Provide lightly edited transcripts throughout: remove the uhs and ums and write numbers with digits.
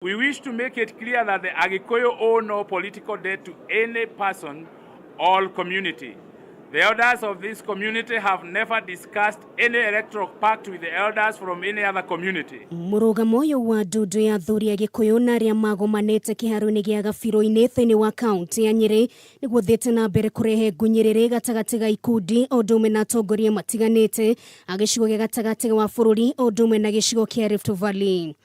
We wish to make it clear that the Agikuyu owe no political debt to any person or community. The elders of this community have never discussed any electoral pact with the elders from any other community. Mũrũgamo ũyũ wa ndundu ya athuri a Gĩkũyũ na arĩa magomanĩte kĩharo-inĩ gĩa Gabirũ-inĩ thĩinĩ wa kaũntĩ ya Nyĩrĩ nĩguo ũthiĩte na mbere kũrehe ngunyĩrĩrĩ gatagatĩ ga ikundi o ũndũ ũmwe na atongoria matiganĩte a gĩcigo gĩa gatagatĩ wa bũrũri o ũndũ ũmwe na gĩcigo kĩa Rift Valley.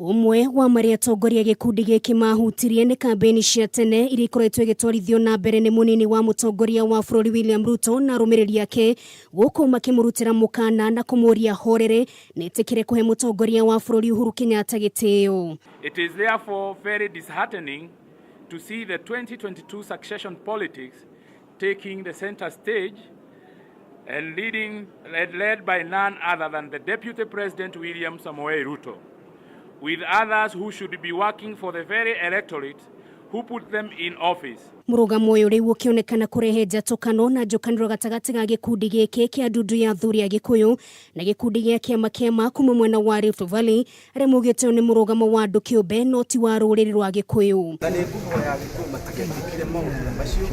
Ũmwe wa marĩa atongoria gĩkundi gĩkĩ mahutirie nĩ kambĩini cia tene iria ikoretwo igĩtwarithio na mbere nĩ mũnini wa mũtongoria wa bũrũri William Ruto na arũmĩrĩri ake gũkũ makĩmũrutĩra mũkana na kũmũria horere na ĩtĩkĩre kũhe mũtongoria wa bũrũri Uhuru Kenyatta gĩtĩo. It is therefore very disheartening to see the 2022 succession politics taking the center stage and led by none other than the Deputy President William Samoei Ruto, with others who should be working for the very electorate who put them in office. Mũrũgamo ũyũ rĩu ũkĩonekana kũrehe njatũkano na njũkanĩro gatagatĩ ga gĩkundi gĩkĩ kĩa ndundu ya athuri a Gĩkũyũ na gĩkundi gĩa kĩama kĩama kuma mwena wa Rift Valley arĩa maugĩte ũyũ nĩ mũrũgamo wa andũ kĩũmbe no ti wa rũrĩrĩ rwa Gĩkũyũ. Na nĩ ngũhoya Agĩkũyũ matigetĩkĩre maũndũ macio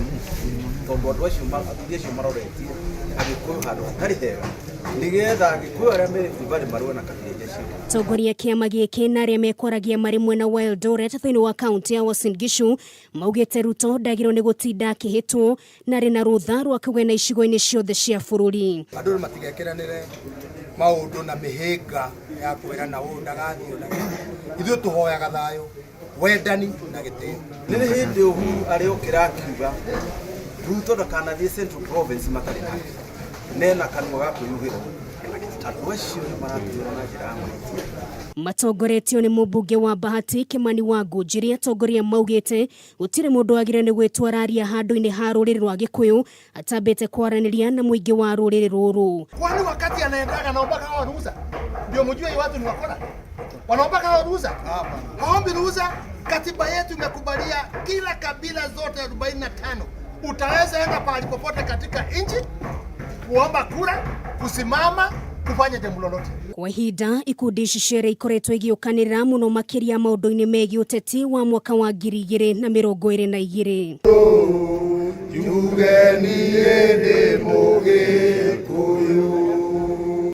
tondũ andũ acio athuri acio maroretie Agĩkũyũ handũ hatarĩ hega nĩgetha Agĩkũyũ arĩa me Rift Valley marũe na kabira iria cingĩ. Atongoria kĩama gĩkĩ na arĩa mekwaragia marĩ mwena wa Eldoret thĩinĩ wa kaũntĩ ya Uasin Gishu maugĩte Ruto ndagĩrĩirwo nĩ gũtinda akĩhĩtwo na arĩ na rũtha rwa kũgĩa icigo-inĩ ciothe cia bũrũri. Andũ matigekĩranĩre maũndũ na mĩhĩnga ya kwĩrana ũũ ndagathiĩ ũũ ndagathiĩ. Ithuĩ tũhoyaga thayũ, wendani na gĩtĩo. Nĩ hĩndĩ Uhuru arĩokĩra akiuga Ruto ndakanathiĩ Central Province matarĩ nake nena kanua ga kwĩyugĩra andũ acio nĩ maratwĩra na njĩra ya mahĩtia. Matongoretio nĩ mũmbunge wa Bahati Kimani wa Ngũnjiri, atongoria maugĩte gũtirĩ mũndũ wagĩrĩire nĩ gwĩtwara aria handũ-inĩ ha rũrĩrĩ rwa Gĩkũyũ atambĩte kwaranĩria na mũingĩ wa rũrĩrĩ rũrũ. Kwani wakati anaendaga anaombaga hao ruhusa? Ndio mjue hii watu ni wakora. Wanaombaga hao ruhusa? Haombi ruhusa. Katiba yetu imekubalia kila kabila zote 45 utaweza enda pahali popote katika nchi kuomba kura, kusimama, kufanya jambo lolote. Kwa ihinda ikundi ici cierĩ ikoretwo igĩũkanĩrĩra mũno makĩria maũndũ-inĩ megiĩ ũteti wa mwaka wa 2022. Njuge niĩ ndĩ mũgĩ.